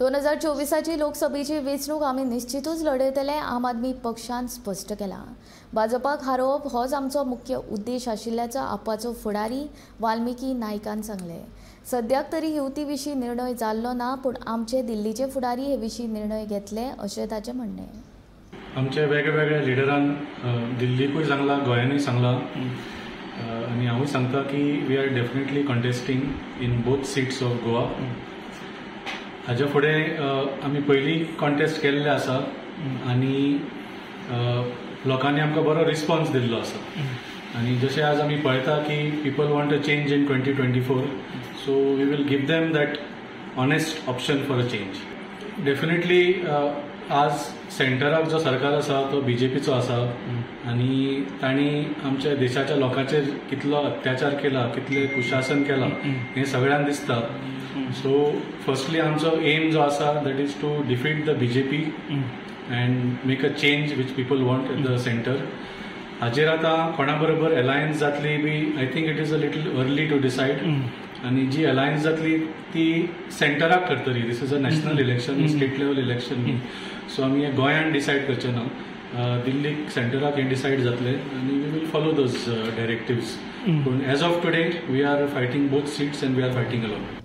2024ची लोकसभेची वेंचणूक आमी निश्चितूच लढयतले, आम आदमी पक्षान स्पश्ट केलां. भाजपाक हारोवप होच आमचो मुख्य उद्देश आशिल्ल्याचो आपाचो फुडारी वाल्मिकी नायकान सांगलें. सद्याक तरी युती विशीं निर्णय जाल्लो ना, पूण आमचे दिल्लीचे फुडारी हे विशीं निर्णय घेतले अशें ताचें म्हणणें. आमचे वेगवेगळ्या लिडरान दिल्लीकूय सांगलां, गोंयांनूय सांगलां आनी हांवूय सांगता की we are definitely contesting in both seats of Goa. हाज्या फुडें आमी पयलीं कॉन्टेस्ट केल्ले आसा आनी लोकांनी आमकां बरो रिस्पॉन्स दिल्लो आसा. आनी जशें आज आमी पळयता की people want a change in 2024, so we will give them that honest option for a change. Definitely आज सेंटराक जो सरकार आसा तो बीजेपीचो आसा आनी तांणी आमच्या देशाच्या लोकांचेर कितलो अत्याचार केला, कितलें कुशासन केलां हें सगळ्यांक दिसता. सो फर्स्टली आमचो एम जो आसा that is to defeat the BJP and make a change which people want at the centre. हाजेर आतां कोणा बरोबर अलायन्स जातली बी I think it is a little early to decide. आनी जी अलायन्स जातली ती सेंटराक करतली. This is a national election, state level election न्ही. सो आमी हें गोंयान डिसायड करचे ना, दिल्लीक सेंटराक हें डिसायड जातलें आनी we will follow those directives. पूण as of today we are fighting both seats and we are fighting alone.